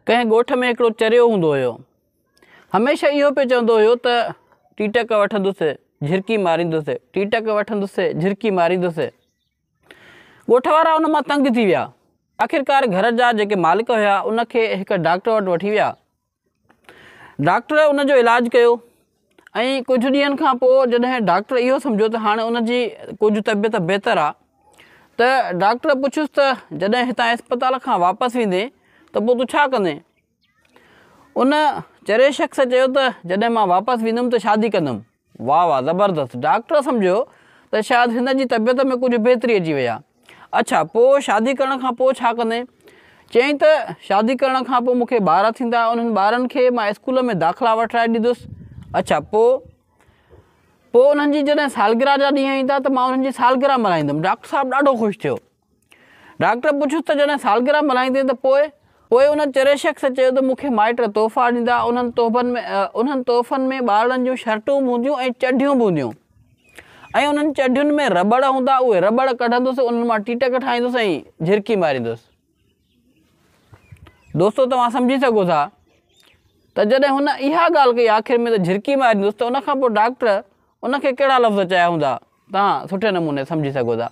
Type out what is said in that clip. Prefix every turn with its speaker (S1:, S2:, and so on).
S1: ڪنهن ڳوٺ ۾ هڪڙو چريو هوندو هيو. هميشه اهو پيو چوندو هيو ته ٽيٽڪ وٺندس، جهرڪي ماريندس، ٽيٽڪ وٺندس، جهرڪي ماريندس. ڳوٺ وارا ان مان تنگ ٿي ويا. آخرڪار گهر جا جيڪي مالڪ هيا ان کي هڪ ڊاڪٽر وٽ وٺي ويا. ڊاڪٽر ان جو علاج ڪيو ۽ ڪجهه ڏينهن کان پوء جڏهن ڊاڪٽر اهو سمجهيو ته هاڻي ان جي ڪجهه طبيعت بهتر آ ته ڊاڪٽر پڇيس ته جڏهن هتان اسپتال کان واپس ويندين ته پوء تون ڇا ڪندين؟ ان چري شخص چيو ته جڏهن مان واپس ويندم ته شادي ڪندم. واه واه زبردست ڊاڪٽر سمجهيو ته شايد هن جي طبيعت ۾ ڪجهه بهتري اچي وئي آ. اڇا پوء شادي ڪرڻ کان پوء ڇا ڪندين؟ چيائين ته شادي ڪرڻ کان پوء مون کي ٻار ٿيندا انهن ٻارن کي مان اسڪول ۾ داخلا وٺرائي ڏيندس. اڇا پوء؟ پوء انهن جي جڏهن سالگرهه جا ڏينهن ايندا ته مان انهن جي سالگرهه ملهائيندم. ڊاڪٽر صاحب ڏاڍو خوش ٿيو. ڊاڪٽر پڇيس ته جڏهن سالگرهه ملهائيندين ته پوء؟ پوء ان چري شخص چيو ته مون کي مائٽ تحفا ڏيندا، انهن تحفن ۾ انهن تحفن ۾ ٻارڙن جون شرٽون به هونديون ۽ چڍيون به هونديون ۽ انهن چڍين ۾ رٻڙ هوندا، اهي رٻڙ ڪڍندس، انهن مان ٽيٽڪ ٺاهيندس ۽ جهرڪي ماريندس. دوستو توهان سمجهي سگهو ٿا ته جڏهن هن اها ڳالهه ڪئي آخر ۾ ته جهرڪي ماريندس ته ان کان پوء ڊاڪٽر ان کي ڪهڙا لفظ چيا هوندا، توهان سٺي نموني سمجهي سگهو ٿا.